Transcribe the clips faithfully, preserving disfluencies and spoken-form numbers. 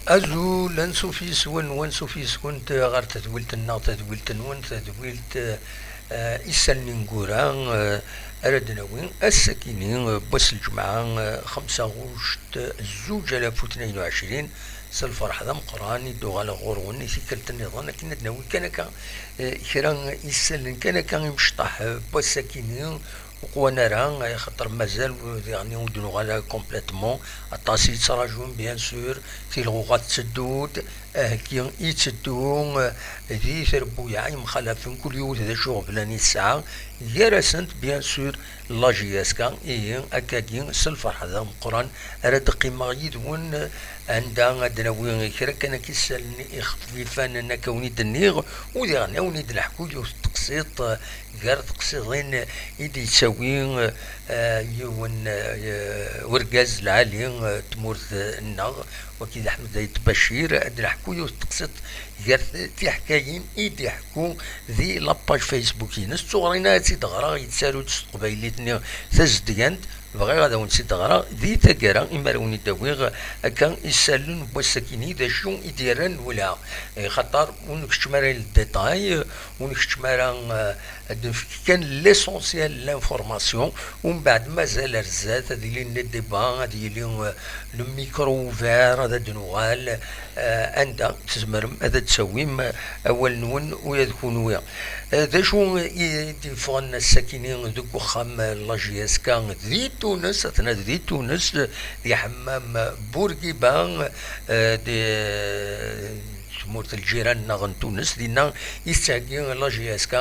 Azul, ansuf yes-wen, wansuf yes-kent ɣer tedwilt-nneɣ, tadwilt-nwen, tadwilt, eh, isallen ineggura, eh, ara d-nawi ass-akini, eh, n wass n lǧemɛa, eh, xemsa ɣuct, eh, zuǧ alaf u tnayen u ɛecrin, s lferḥ d ameqqran i d-uɣaleɣ ɣur-wen i tikkelt nniḍen akken ad d-nawi kan akka, eh, kra isallen kan akka imecṭaḥ, eh, n wass-akini, uqwan ara, axaṭer mazal diɣen ur d-nuɣal ara complètement. Aṭas i yettraǧun, bien sûr, tilɣuɣa tetteddu-d, aheggi yetteddu, di trebbuyaɛ yemxalafen, kul yiwet d acu iɣeblan i tesɛa, gar-asent, bien sûr, la J S K, ihi, akkagi, s lferḥ d ameqqran ara d-qqimeɣ yid-wen, anda ad d-nawi kra kan akka isallen ixfifan, akka wen-id-nniɣ, u diɣen a wen-id-neḥku yiwet n teqsiṭ, gar teqsiḍin i d-yettawi, eh, yiwen, eh, urgaz lɛali, eh, tmurt-nneɣ, wagi d Ḥmed Ayt Bacir, ad d-neḥku yiwet n teqsiṭ gar t-, tiḥkayin i d-iḥku di la page Facebook-ines. Ttuɣer-ina ad tt-id-ɣreɣ, yettaru-d s teqbaylit-nni tazedgant. Bɣiɣ ad awen-tt-id-ɣreɣ di taggara, imi ara wen-id-awiɣ akka isallen n wass-akini, d acu i d-yerran lwelha. Eh, xaṭer ur nkeččem ara i le détail, ur nkeččem ara, eh, ad d-nefk kan l'essentiel, l'information, umbeɛd mazal ar zdat, ad ilin les débats, ad yili, eh, le micro ouvert, ad d-nuɣal, eh, anda tzemrem ad d-tawim, eh, awal-nwen ula d kunwi. Eh, d acu i d-yeffɣen ass-akini deg uxxam, eh, la J S K di Tunes, atna di Tunes, di ḥemmam Bourguiba, eh, di tmurt n lǧiran-nneɣ n Tunes, dinna i tettheggi la J S K,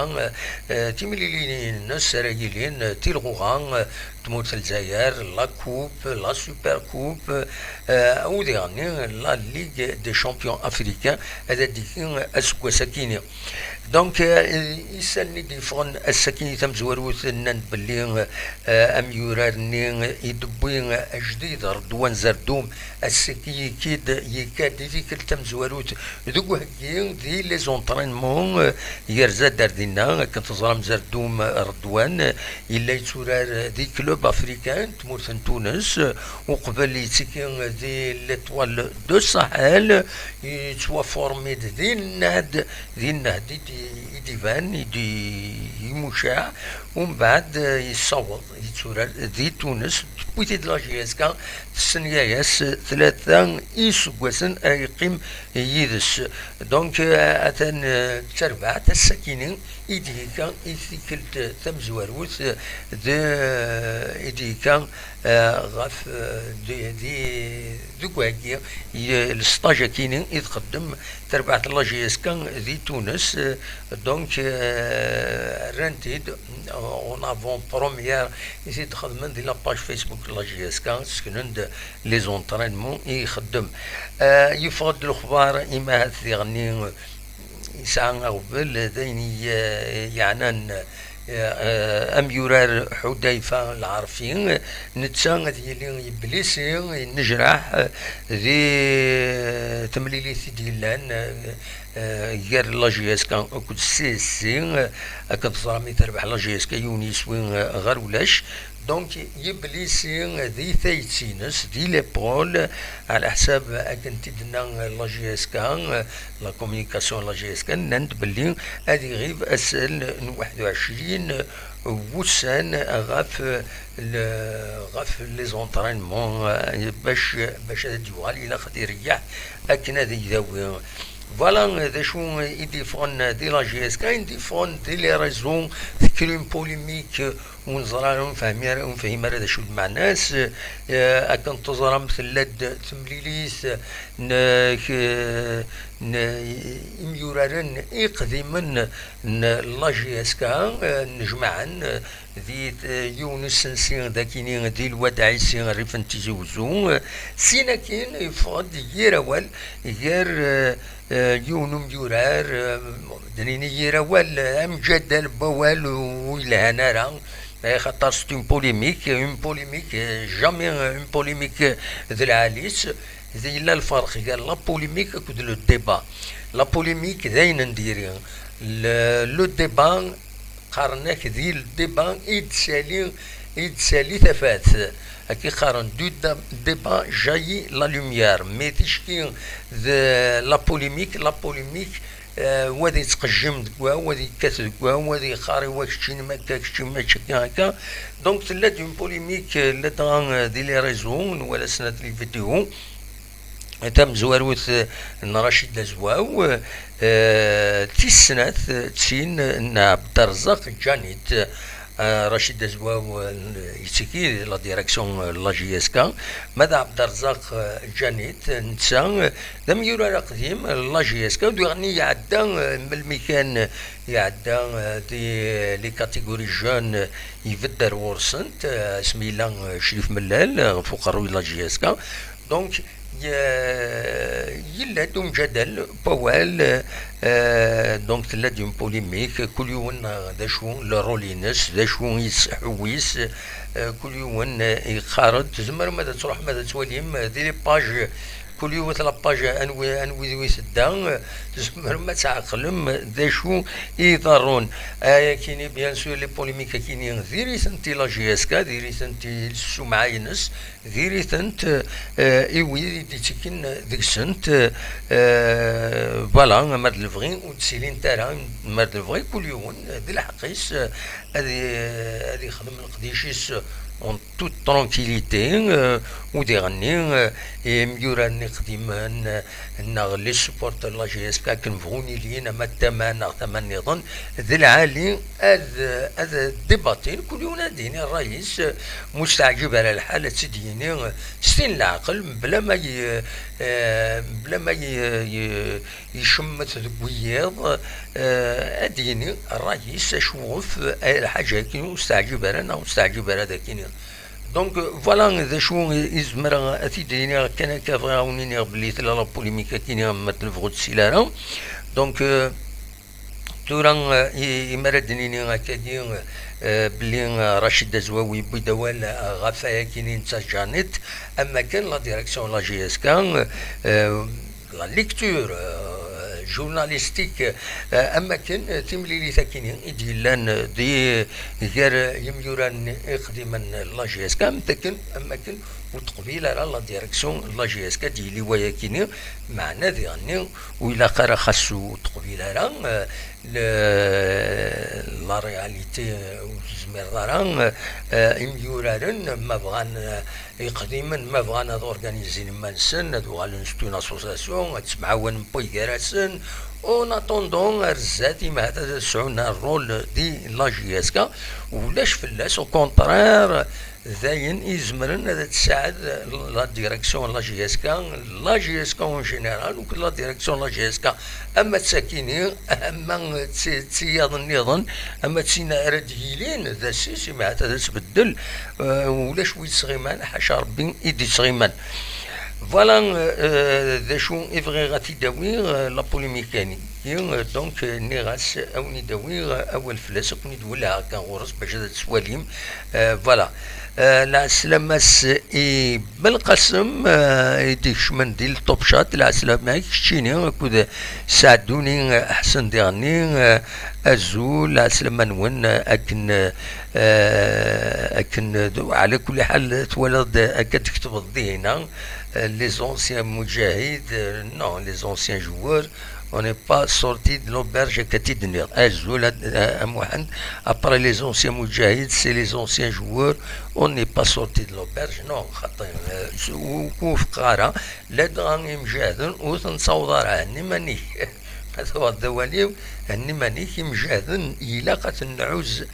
eh, timlilin-nnes ara yilin, eh, tilɣuɣa, eh, tmurt n Lezzayer, la coupe, la super coupe, eh, u diɣenni la Ligue des champions africains, ad d-tigi aseggas-akini. Donc, eh, isallen i d-yeffɣen ass-akini tamezwarut, nnan-d belli, eh, amyurar-nni i d-wwi ajdid Redwan Zerdum, ass-agi yekki-d, yekka-d i tikkelt tamezwarut deg uheggi di les entraînements, eh, yerza-d ar dinna, akken teẓram Zerdum Redwan, eh, yella yetturar di club africain n tmurt n Tunes, eh, uqbel yettekki di l'Étoile de Sahel, yettwaformi-d di Nnehd, di Nnehd i d-, i d-iban, i d-, imucaɛ, umbeɛd, eh, yessaweḍ yetturar di Tunes, tewwi-t-id la J S K, tessenga-yas tlata iseggasen ara yeqqim yid-s. Donc, eh, atan, eh, d tarbaɛt ass-akini i d-yekka i tikkelt tamezwarut, eh, d, i d-yekka, eh, ɣef, eh, di, di, deg wagi, ye-, le stage akini i txeddem terbaɛt n la J S K di Tunes, eh, donc, eh, rran-t-id, eh, en avant-première i t-id-xedmen di la page Facebook n la J S K, seknen-d les entraînements i ixeddem. Eh, yeffeɣ-d lexbar, imahat diɣenni, eh, yesɛa aɣbel, d ayen i, eh, yeɛnan, eh, eh, amyurar Ḥudayfa Lɛerfi, netta ad yili yeblisi, yennejraḥ, eh, di, eh, temlilit i d-yellan, eh, eh, gar la J S K akked C S C, eh, akken teẓram i terbeḥ la J S K yiwen yiswi, eh, ɣer ulac. Donc, yeblisi di tayet-ines, di l'épaule, ɛla ḥsab akken t-id-tenna la J S K, la communication n la J S K, nnan-d belli ad iɣib azal n waḥed u ɛecrin wussan ɣef le-, ɣef les entraînements, eh, bac, bac ad d-yuɣal ilaq ad ireyyeḥ akken ad idawi. Voilà, eh, d acu i d-yeffɣen di la J S K, i d-yeffɣen di les réseaux, tekker une polémique, ur neẓri ara, ur nefhim ara, ur nefhim ara d acu lmeɛna-s. Eh, akken teẓram, tella-d temlilit n, k-, n imyuraren iqdimen n la J S K, eh, nnejmaɛen, eh, di, eh, yiwen usensi d akini di Lwad Ɛisi, rrif n Tizi Wezzu. Eh, sin akin yeffeɣ-d yir awal gar, eh, eh, yiwen umyurar, eh, d-nini yir awal, eh, amjadal n wawal ur yelhan ara, eh, xaṭer c'est une polémique, une polémique, eh, jamais, eh, une polémique, eh, d lɛali-s. Yella lferq gar la polémique akked le débat. La polémique d ayen n diri. Le, le débat, qqaren-ak di le débat i d-sali i d-tsali tafat. Akka i qqaren, du da- débat jaillit la lumière. Mais ticki d la polémique, la polémique, euh, wa ad yettqejjim deg wa, wa ad yekkat deg wa, wa ad yeqqar i wa keččini ma akka, keččini mačči akka, akka. Donc tella-d une polémique, euh, ladɣa, euh, di les réseaux, nwala snat les vidéos. Tamezwarut, eh, n Racid Azwaw, eh, tis snat, eh, d tin n Ɛebderrezaq Djanit. Eh, Racid Azwaw, eh, yettiki di la direction, eh, n la J S K, ma d Ɛebderrezaq, eh, Djanit, netta, eh, d amyurar aqdim, eh, n la J S K, d wiɣ-nni iɛedda, eh, melmi kan, eh, iɛedda, eh, di, eh, les catégories jeunes, eh, ibedd ar ɣur-sent, eh, asmi yella, eh, Crif Mellal, eh, ɣef uqerruy n la J S K. Donc, y- yella-d umjadal n wawal, eh, donc tella-d une polémique, kul yiwen, eh, d acu le rôle-ines, d acu yesḥewwis, eh, kul yiwen, eh, yeqqar-d, tzemrem ad tṛuḥem ad twalim, eh, di les pages, kul yiwet la page anwi, anwi d wi tedda, eh, tzemrem ad tɛeqlem d acu i iḍerrun. Ayakini, bien sûr, les polémiques akini, diri-tent i la J S K, diri-tent i ssumɛa-ines, diri-tent, eh, i wid i d-ittekken deg-sent, eh, voilà, ma d lebɣi ur d-ttilint ara, ma d lebɣi kul yiwen d lḥeqq-is, eh, ad i- ad ixdem leqdic-is en toute tranquillité, eh, u diɣenni, eh, imyurar-nni iqdimen, eh, neɣ les supporters n la J S K akken bɣun ilin, ama d tama neɣ tama nniḍen, d lɛali ad, ad débattin, kul yiwen ad d-yini ṛṛay-is, eh, ma ur s-teɛǧib ara lḥal ad tt-id-yini, eh, s tin leɛqel, mebla ma y-, eh, mebla ma y-, y-, icemmet deg wiyiḍ, eh, ad d-yini ṛṛay-is, acu ɣef, eh, lḥaǧa-agi ur s-teɛǧib ara neɣ ur s-teɛǧib ara dagini. Donc, euh, voilà d acu i, i zemreɣ ad t-id-iniɣ kan akka, bɣiɣ ad wen-iniɣ belli tella la polémique akini, ma tebɣu ur d-tsil ara. Donc, euh, tura, euh, i, imi ara d-nini akkagi, euh, belli, euh, Racid Azwawi yewwi-d awal, euh, ɣef wayakini netta Janet, am akken la direction n la J S K, euh, la lecture, euh, journalistique, euh, am akken, euh, timlilit akini i d-yellan, euh, di, gar, euh, yimyuran iqdimen n la J S K, am akken, am akken ur teqbil ara la direction n la J S K d-yili wayakini, meɛna diɣenni ur ilaq ara xas ur teqbil ara, euh, le-, la réalité, euh, ur tezmireḍ ara, euh, imyuraren ma bɣan, euh, iqdimen ma bɣan ad organizin iman-nsen, ad uɣalen c'est une association, ad ttemɛawanen wway gar-asen. En attendant, ar zdat, imi ahat ad sɛun un rôle di la J S K, ulac fell-as, au contraire, d ayen i izemren ad tsaɛed la direction n la J S K, la J S K en général, ou la direction n la J S K, ama d sakini, ama d ti-, d tiyaḍ nniḍen, ama d tin ara d-yilin d assis, imi ahat ad tbeddel, euh, ulac wi d-sɣiman, ḥaca Rebbi i d-isɣiman. Voilà, euh, euh, d acu i bɣiɣ ad t-id-awiɣ, euh, la polémique-agi, euh, donc, euh, nniɣ-as, euh, ad wen-id-awiɣ, euh, awal fell-as, ad ken-id-wellheɣ kan ɣur-s bac ad t-twalim. Euh, voilà. Euh, lɛeslama-s i Belqasem, euh, i d-ikecmen di le Top Chat, lɛeslama i keččini akked Saɛduni, euh, Ḥsen diɣenni, euh, azul, lɛeslama-nwen, euh, akken, euh, akken, euh, d-, ɛla kulli ḥal twalaḍ-d akka d-tketbeḍ dihina, euh, les anciens mujahid, euh, non, les anciens joueurs, on n'est pas sorti de l'auberge, akka t-id-nniɣ. Azul a, a, a Muḥend, après les anciens mujahid, c'est les anciens joueurs, on n'est pas sorti de l'auberge, non, xaṭi, euh, ur k-wufqeɣ ara, ladɣa imjahden ur ten-tessaweḍ ara, henni iman-ik. Ma tebɣiḍ d awal-iw, henni iman-ik, imjahden ilaq ad ten-nɛuzz,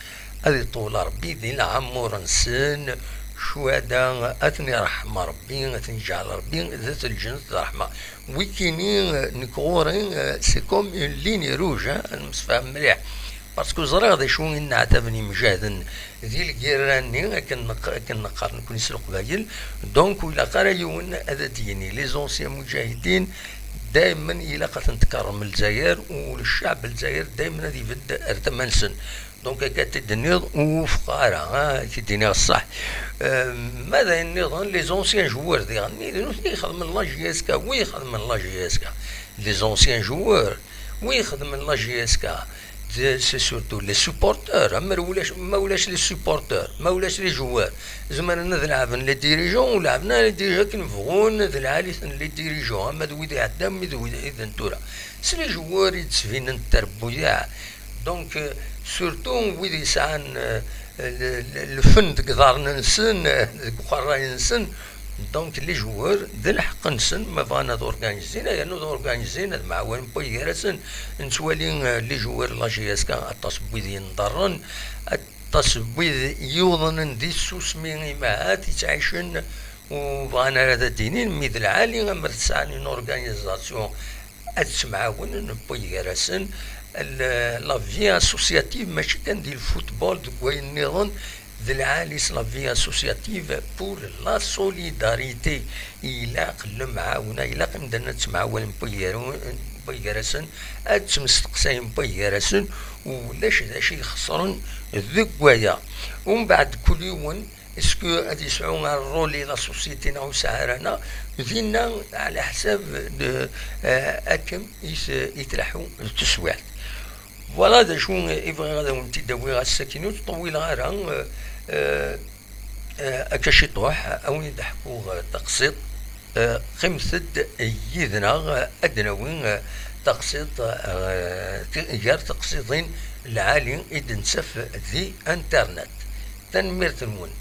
ad iṭṭewwel Rebbi di lɛemmur-nsen, ccuhada, ad ten-iṛḥem Rebbi, ad ten-iǧɛel Rebbi d at lǧennet d ṛṛeḥma. Wikini, nekk ɣur-i, c'est comme une ligne rouge, hein, ad nemsefham mliḥ. Parce que ẓriɣ d acu i nneɛtaben imjahden di lgirra-nni, akken neq-, akken neqqar nekkni s Leqbayel. Donc, ur ilaq ara yiwen ad d-yini. Les anciens mujahidin, daymen ilaq ad ten-tkerrem Lezzayer, u ccɛeb n Lezzayer daymen ad ibedd ar tama-nsen. Donc, akka t-id-tenniḍ, ur wufqeɣ ara, ha, ad k-id-iniɣ ṣṣeḥ. Euh, ma d ayen nniḍen, les anciens joueurs diɣen, d nutni ixedmen la J S K, wi ixedmen la J S K? Les anciens joueurs, wi ixedmen la J S K? C'est surtout les supporters, ma ulac, ma ulac les supporters, ma ulac les joueurs, zemren ad leɛben les dirigeants, ur leɛben ara les dirigeants akken bɣun, ad lɛali-ten les dirigeants, ama d wid iɛeddan, ama d wid iɛeddan tura. S les joueurs i d-ttbinen tarbuyat. Donc, euh, surtout wid yesɛan, euh, le, le, lfen deg iḍarren-nsen, euh, deg uqerray-nsen, Donc, les joueurs, d lḥeqq-nsen, ma bɣan ad organizin, ad rnun ad organizin, ad mɛawanen wway gar-asen. Nettwali, euh, les joueurs n la J S K, aṭas n wid yenḍerren, aṭas n wid yuḍnen di tsusmi, imahat, yettɛicen, ur bɣan ara ad d-inin, mi d lɛali, amer tesɛan une organisation ad ttemɛawnen, wway gar-asen. La vie associative, mačči kan di lfutbol, deg wayen nniḍen, d lɛali s la vie associative pour la solidarité. Ilaq lemɛawna, ilaq imdanen ad ttemɛawanen wway gar-asen, ad ttemsteqsayen wway gar-asen, ulac d acu ixesren deg waya. Umbeɛd, kul yiwen, est-ce que ad yesɛu rroli la société neɣ ur yesɛi ara, neɣ dinna, ɛla ḥsab, euh, akken i t-, i tleḥḥu teswiɛt. Voilà d acu i bɣiɣ ad awen-t-id-awiɣ ass-agi, ur ttṭewwileɣ ara, euh, euh, euh, akka ciṭuḥ, ad wen-id-ḥkuɣ, euh, taqsiṭ, euh, qqimet-d yid-neɣ, euh, ad d-nawi, euh, taqsiṭ, euh, gar teqsiḍin lɛali i d-nettaf di internet. Tanemmirt-nwen.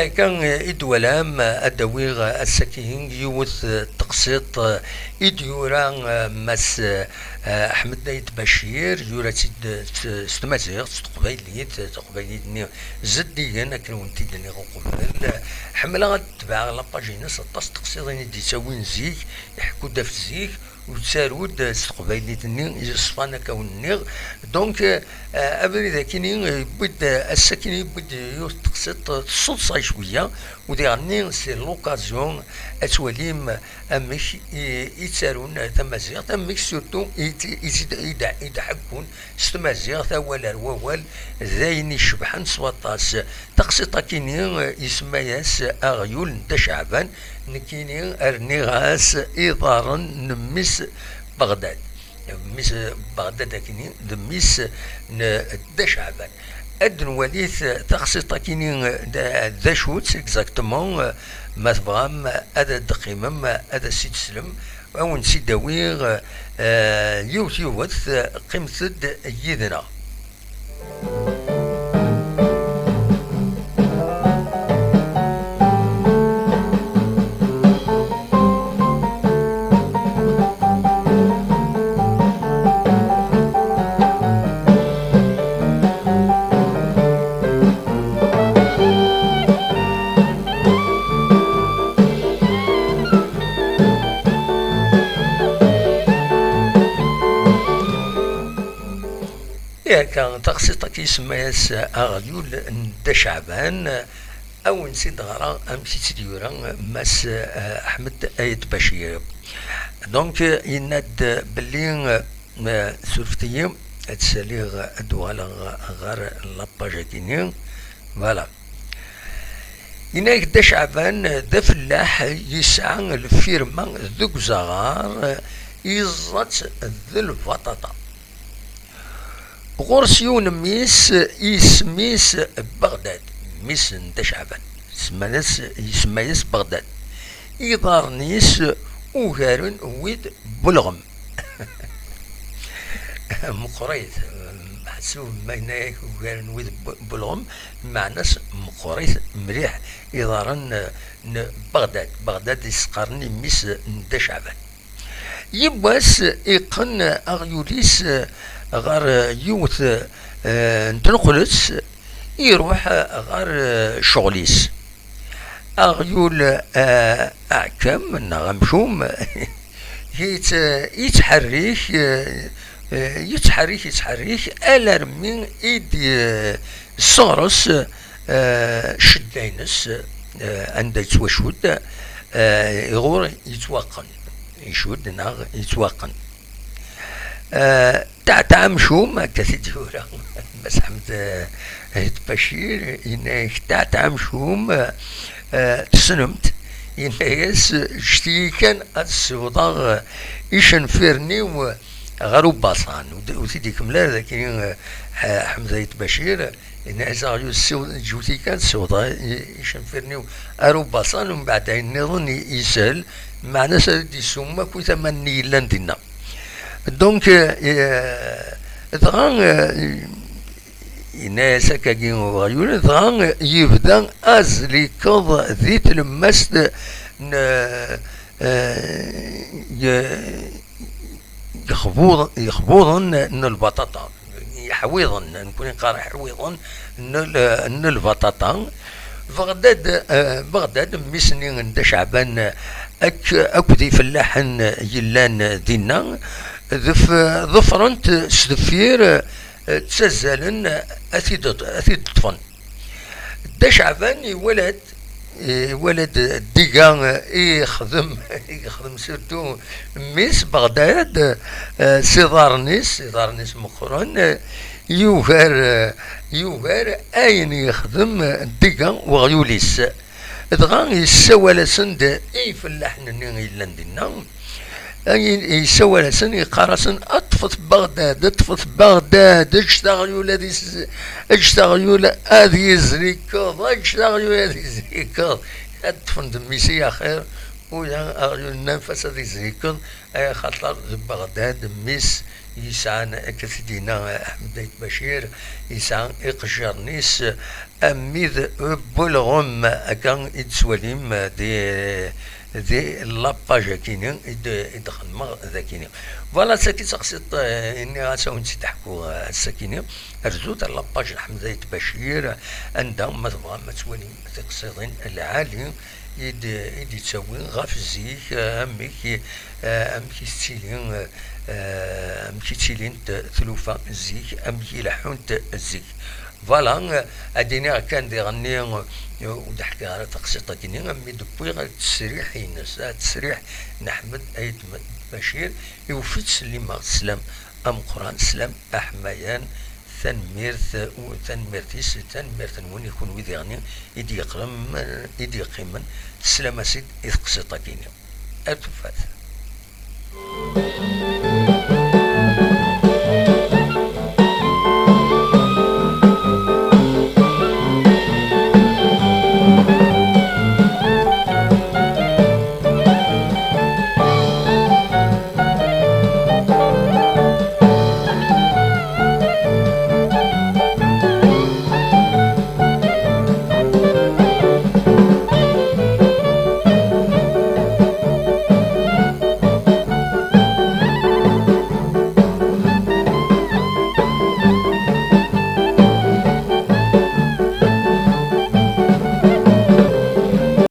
Akka i d-twalam, ad d-awiɣ ass-agi yiwet n teqsiṭ i d-yura Mass Ḥmed Ayt Bacir, yura-tt-id s tmaziɣt, s teqbaylit, taqbaylit-nni zeddigen, akken wen-t-id-nniɣ uqbel. Ḥemmleɣ ad tebɛeɣ la page-ines, aṭas n teqsiḍin i d-yettawin zik, iḥekku-d ɣef zik, yettaru-d s teqbaylit-nni yeṣfan, akka wen-nniɣ. Donc, euh, abrid akini yewwi-d, ass-akini yewwi-d yiwet n teqsiṭ, tseḍsa cwiya, u diɣenni c'est l'occasion ad twalim amek i, i ttarun tamaziɣt, amek surtout i, i, i, i, i d-ḥekkun s tmaziɣt, awal ar wawal, d ayen icebḥen s waṭas. Taqsiṭ-akini, eh, isemma-yas Aɣyul n Dda Caɛban, nekkini rniɣ-as Iḍarren n Mmi-s Beɣdad. Mmi-s Beɣdad-akini d mmi-s n Dda Caɛban. Ad d-nwalit taqsiṭ-akini d, d acu-tt exactement, ma tebɣam ad d-teqqimem, ad as-tt-id-teslem, ad wen-tt-id-awiɣ, eh, yiwet yiwet, qqimet-d yid-neɣ. Ihi akka, taqsiṭ-agi isemma-yas Aɣyul n Dda Caɛban, ad wen-tt-id-ɣreɣ amek i tt-id-yura Mass, eh, Ḥmed Ayt Bacir. Donc, yenna-d belli, eh, surfet-iyi, ad saliɣ, ad d-uɣaleɣ ɣer la page-agi-nni. Voilà. Yenna-ak Dda Caɛban d afellaḥ, yesɛa lfirma deg uzaɣar, yeẓẓa-tt d lbaṭaṭa. Ɣur-s yiwen mmi-s, isem-is Beɣdad, mmi-s n Dda Caɛban. Semman-as, isemma-yas Beɣdad. Iḍarren-is ugaren wid n ulɣem. Meqqrit, ḥsub ma yenna-yak ugaren wid n bu-, n ulɣem, meɛna-s meqqrit mliḥ iḍarren, eh, n Beɣdad. Beɣdad i s-qqaren i mmi-s n Dda Caɛban. Yiwwas iqqen aɣyul-is ɣer yiwet, eh, n tneqlet, iruḥ ɣer, eh, ccɣel-is. Aɣyul, eh, aɛekkam neɣ amcum, yett-, yettḥerrik, eh, eh, yettḥerrik, yettḥerrik, alarmi i d-, eh, sseɣres, eh, ccedda-ines, eh, anda yettwacudd, eh, iɣur yettwaqqen, icudd neɣ yettwaqqen. Eh, Taɛta amcum, akka t-id-yura Mass Ḥmed, eh, Bacir, yenna-yak: "Taɛta amcum, eh, tessnem-t?" Yenna-yas: "Ǧǧet-iyi kan ad ssiwḍeɣ, eh, icenfiren-iw, eh, ɣer ubaṣan." Ur t-id-ikemmel ara dagi, eh, Ḥ-, Ḥmed Ayt Bacir, yenna-yas aɣyul: "Ssiw-, ǧǧet-iyi kan ssiwḍeɣ i-, icenfiren-iw ar ubaṣan, umbeɛd ayen nniḍen i-, isel, meɛna ad d-issumem akk aman-nni yellan dinna." Donc, eh, dɣa, eh, yenna-yas akkagi uɣyul, dɣa yebda azliket di tlemmast n, eh, ye-, yexbuḍ-, yexbuḍen n lbaṭaṭa, iḥwiḍen, nekkni neqqar iḥwiḍen n l-, n lbaṭaṭa. Beɣdad, eh, Beɣdad, mmi-s-nni n Dda Ceɛban, ak-, akked ifellaḥen yellan dinna, def-, ḍefren-t s deffir, eh, ttazzalen a t-id-, a t-id-ṭṭfen. Dda Ceɛban iwala-d, iwala-d ddiga i yexdem, i yexdem surtout mmi-s Beɣdad, eh, s iḍarren-is, iḍarren-is meqqren, eh, yugar, eh, yugar ayen yexdem ddiga weɣyul-is. Dɣa yessawal-asen-d i ifellaḥen-nni yellan dinna. Ay-, yessawal-asen, yeqqar-asen: "Ṭṭfet Beɣdad, ṭṭfet Beɣdad, ǧǧet aɣyul ad is-, ǧǧet aɣyul ad yezrikeḍ, ǧǧet aɣyul ad yezrikeḍ." Ad ṭṭfen d mmi-s i axir, ula aɣyul n anef-as ad yezrikeḍ, axaṭer d Beɣdad mmi-s yesɛan, akka t-id-yenna Ḥmed Ayt Bacir, yesɛa iqejjiren-is am wid n welɣem, akka i d-tettwalim di, di la page-akini i d-, i d-xedmeɣ dakini. Voilà, d tagi i d taqsiṭ, eh, i nniɣ-as a wen-tt-id-ḥkuɣ, eh, ass-akini. Rzut ar la page n Ḥmed Ayt Bacir, anda ma tebɣam ad twalim tiqsiḍin lɛali i d-, i d-yettawi ɣef zik, eh, amek, eh, amek i tettili, eh, amek i ttilint tlufa zik, amek i leḥḥunt zik. Voilà, eh, ad d-iniɣ kan diɣenni, eh, ur d-ḥkiɣ ara taqsiṭ-agi-nni, am mi d-wwiɣ ttesriḥ-ines, ah, ttesriḥ n Ḥmed Ayt Bacir, iwef-itt s llima, sslam ameqqran, sslam aḥmayan, tanemmirt, u-, tanemmirt-is, tanemmirt-nwen i kunwi diɣenni i d-yeqqrem-, i d-yeqqimen, sslam-as-id i teqsiṭ-agi-nni. Ar tufat.